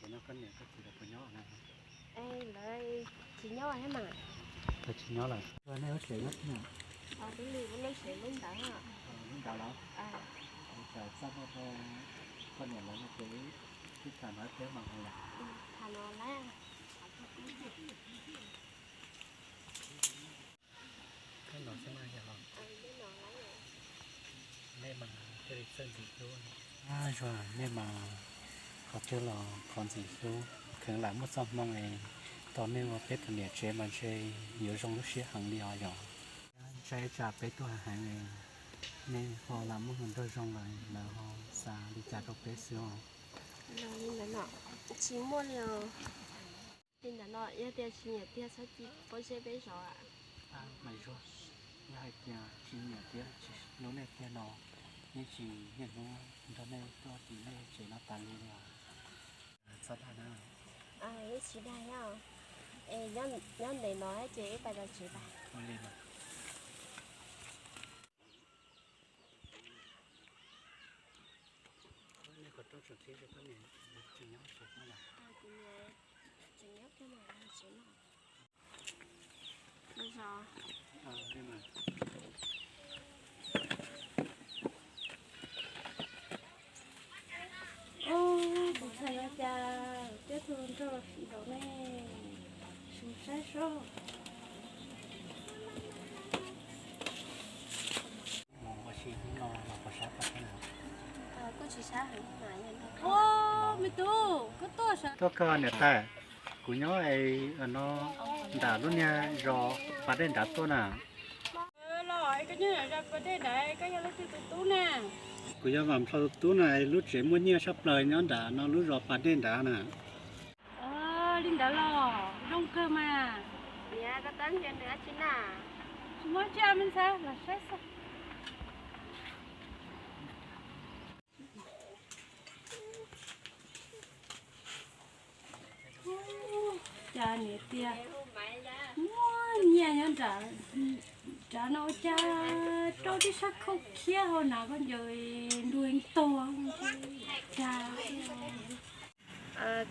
Ces no koj niam koj txiv lawv puas nyob na? Lawv tsis nyob thiab mas. Lawv tsis nyob lawm. Nej lub tsev nyob twg na? Twb li lub tsev lub ntawd. Lub ntawd los? Ua cas txaj muag rau koj niam lawv no ces wb tham no peb mas. Tham no lawm. Koj no xwb mas yog los? Nej mas thiaj li txawj ntxim hlub. Zuag, nej mas qhov twg los qhov ntxim hlub, kheev lam muaj txoj hmoo es tos nej ua peb tus niam tsev mas ntshe yuav zoo lub siab heev li os yom. Ntshai tsam peb tuaj heev heev, nej ho lam muaj hluas nraug zoo lawm lawv ho xav li cas rau peb xwb os. Li ntawd no tsis muaj li os. Li ntawd no yog tias tsis nyiam tiag txhob cia pob zeb peb zov. Mas Zuag, yog hais tias tsis nyiam tiag tsis hlub nej tiag no, yeej tsis niaj hnub nrog nej tuaj tim nej tsev no tas li li os. Txhob dag na. Yeej tsis dag os. Es nyob ntev no ces wb pais tsev tas. Ua li mas. Nej qhov rooj tseem qhib, koj niam tseem nyob tsev no los? Kuv niam tseem nyob kiag ntawm tsev no. Ub, kuv txhais no cas peb tug nrog nraud ne, sim saib seb. Kuj tsis sab heev. Ua, me tub, koj tuaj sav. Tuaj kawg niam tais, kuv nyob no nram lub niag zos pas dej nrad tuaj na. Los, koj nyob zos pas dej nrad, koj yog leej twg tus tub na? Kuv yog Vam Nplho tus tub na, lub tsev muaj nyiaj tshaj plaws nyob nram no lub zos pas dej nrad na. Li ntawd los zoo kawg mas. Niam, koj tab ncaws nws dab tsi na? Tsis muaj dab tsi me ntxhais, los saib xwb. Cas niam tias muaj nyiaj nyob nram, nrad no ua cas rau tib sab khaub khiab hauv na, koj ncaws nruag tuag cas.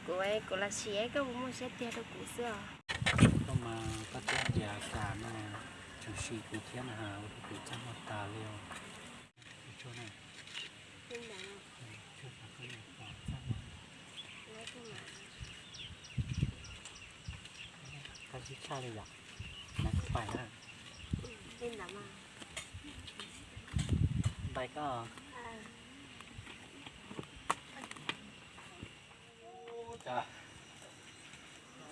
Kuv, kuv los sim koj puas muaj siab tiag rau kuv xwb os. Koj mas koj twb tias kam no tseem sim kuv thiab na, ua rau kuv txaj muag tas li os. Koj sib tshaj li yom, nais koj pais na. Ntais koj. Cas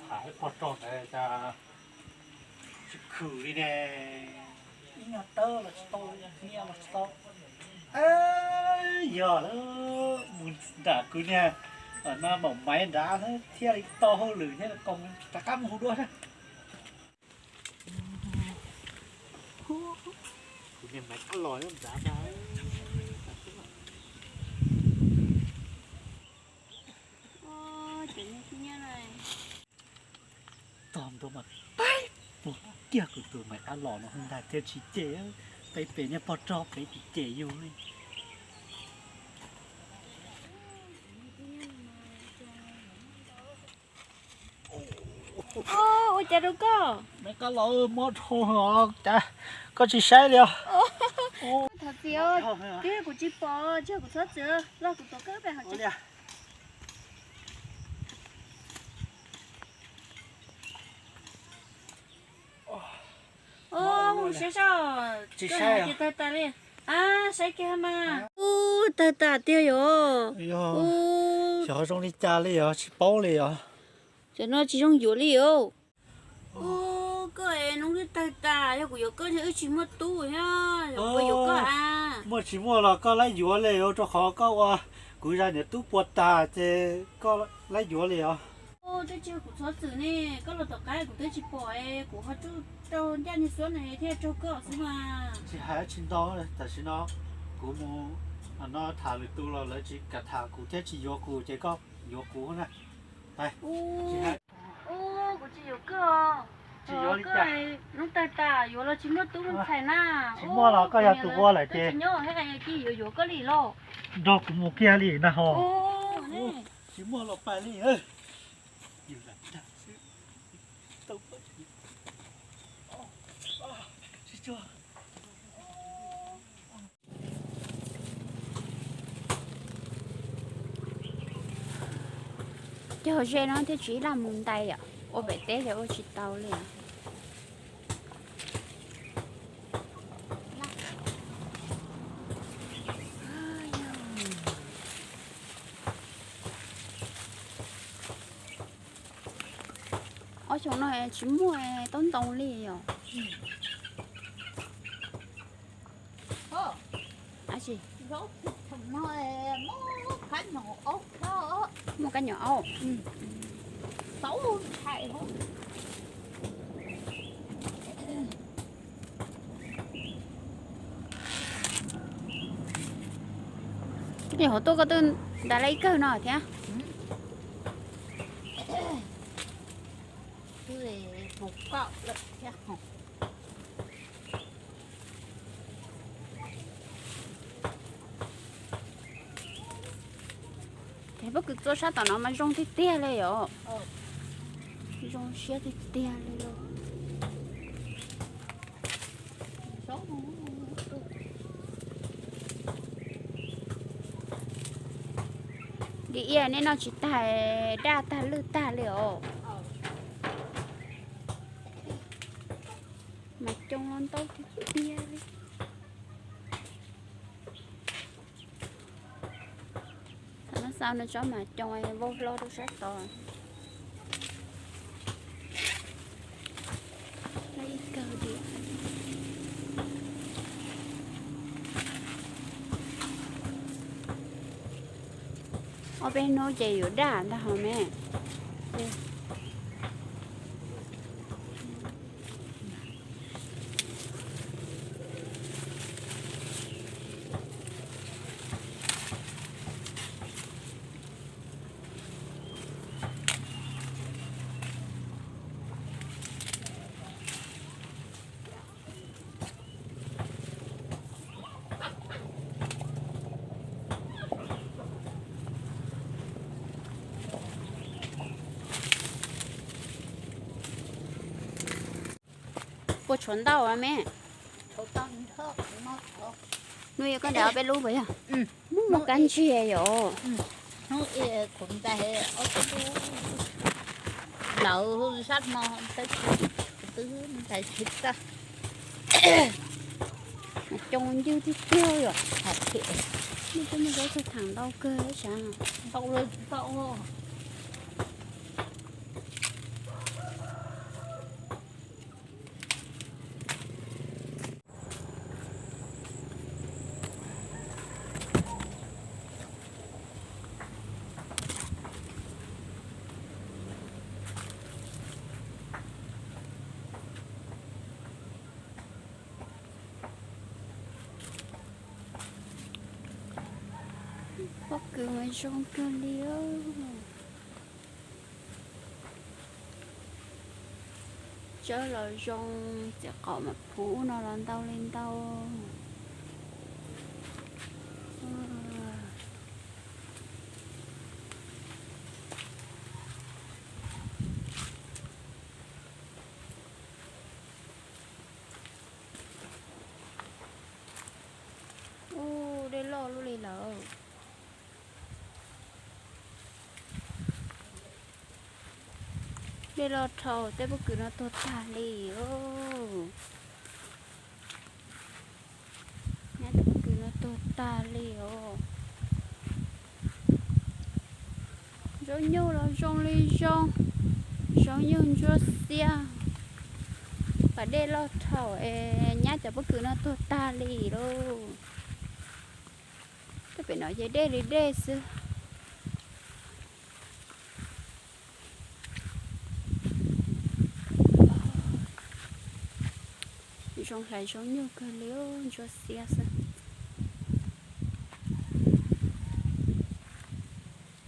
tham ib pog rog ntawd cas tsis khwm li ne. Ib nyuag tawb los tsis tau, ib nyuag los tsis tau. Yog lawm, mus nram kwv niag no maum maiv nrad thiaj li tau hauj lwm thiab, rov qab mus hu dua na. Kuv niag Maiv Kab Los nyob nrad ntag. Tog ntua mas pais puag kiag kuv tus Maiv Kab Los no ntag thiaj tsis cem, peb pem niag pog rog pem tsis cem yus li. Ua cas rau koj? Maiv Kab Los, mob dhau os, cas koj tsis saib li os? Thov txim, twb kuv tsis pom, tsis yog kuv txhob txwm, los kuv tuav koj pem hauv tsev. Mus saib saib, tsis saib ces tawg tas li. Ab, saib kiag mas. Ub, tawg tas tiag yom. Xyov zoo li cas li os, tsis paub li os. Cov no tsis zoo yuav li os. Ub, koj es noob twb tawg tas, yog kuv yuav koj ces wb tsis muaj tub thiab, yuav koj a. Muaj tsis muaj los koj laib yuav li, rau qhov koj ua kuv zaj niam tub puas tas ces koj laib yuav li os. Twb tsis yog kuv txhob txwm ne, koj los tom qab kuv twb tsis pom, kuv ho tsuj rau ncaj niag xuab no thiaj raug koj xwb mas. Tsis hais tsis ntau, tam sim no kuv mus no tham lwm tus los lawv tsis kam tham kuv thiab tsis yuav kuv ces koj yuav kuv na. Ub, kuv tsis yuav koj. Tsis yuav li cas? Noob tawg tas yuav los tsis muaj tub muaj ntxhais na. Tsis muaj los koj yog tus ua lawm ces tsis nyob thiab, yuav yuav koj li los. Nrog kuv mus kiag li na ho. Tsis muaj los pais li. Yus lam dag xwb. Tau pom tsis tsuag. Cog ze no thiaj tsis laj mus ntais yom, ua pem teb ces ua tsis tau li. Ob xyoo no tsis muaj taub ntoo li yom. Muaj kab nyom aub. Ces hov tuaj koj twb ntais la ib kawg no thiab. Ces pob kws txua sab tom no mas zoo tiag tiag li yom. Zoo siab tiag tiag li lauj. Li ia nej noj tsis tag, daj tag lwj tag li os. Mas coo los ntau tiag tiag li. Thaum no xav nws tsob mas coo vau hlo rau sab tod. Ib kawg diam. Ob peb hnub ces yuav daj ntag hos me. Puas tshuav ntau me? Nws yog koj ntais ob peb lub puas yog? Muaj muaj kab ntsiag yom. Lawv sab no twb ntais tsis tag. Mas coo ncwg tiag tiag yom. Nws twb muaj zaub tag tham ntau kawg sav. Pob kws mas zoo kawg li. Tsawb los zoo, txiv qaum mas puv no los ntau li ntau. Ub, dej loj lub li lawm. Dej loj dhau, tej pob kws no tuag tag li os. Nyab tej pob kws no tuag tag li os. Zaub nyuj los zoo li zoo, zaub nyuj ntsuab xiab. Pas dej loj dhau es nyab cov pob kws no tuag tag li lauj. Tej pem no ces dej li dej xwb. Zoo hlais zaub nyuj kawg li, ntsuab xiab xwb.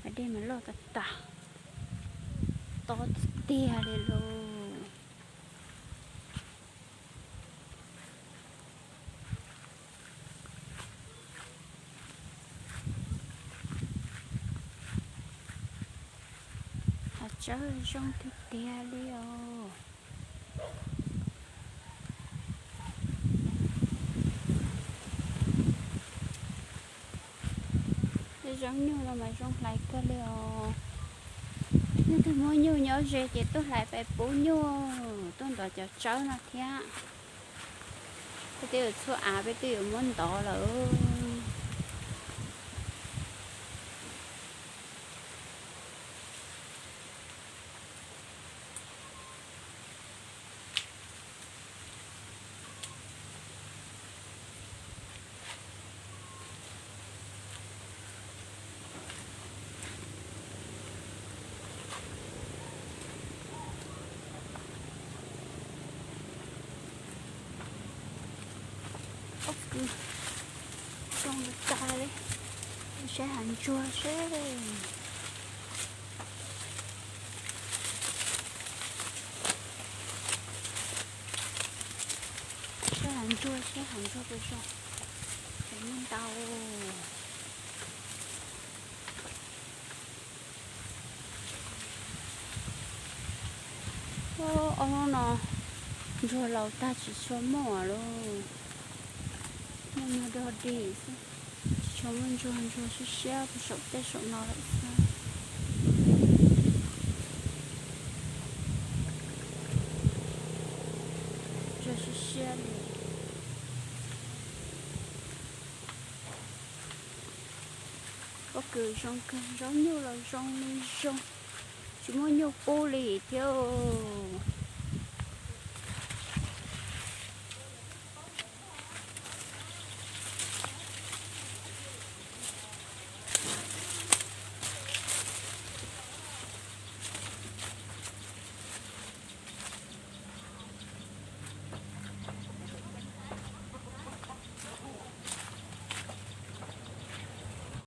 Pas dej mas loj tas tas, tob tiag tiag li lauj. Tsawb zoo tiag tiag li os. Tej zoo nyuj no mas zoo hlais kawg li os. Leej twg muaj nyuj nyob ze ces tuaj hlais pais pub nyuj, tuaj ntov cov tsawb no thiab. Peb twb yuav txhua av peb twb yuav muab ntov lawm. Pob kws zoo tas li. Saib hav ntsuag seb. Saib hav ntsuag, saib hav ntsuag puas zoo. Cov nyuj ntau. Ob lub no ntsuag laus tag tsis tshua muaj lawm. Muaj nyuag dog dig xwb, tsis tshua muaj ntsuag, ntsuag siab siab puag saum tej saum no lawm xwb. Ntsuag siab siab li. Pob kws zoo kawg, zaub nyuj los zoo li zoo, tsis muaj nyuj pub li thiab.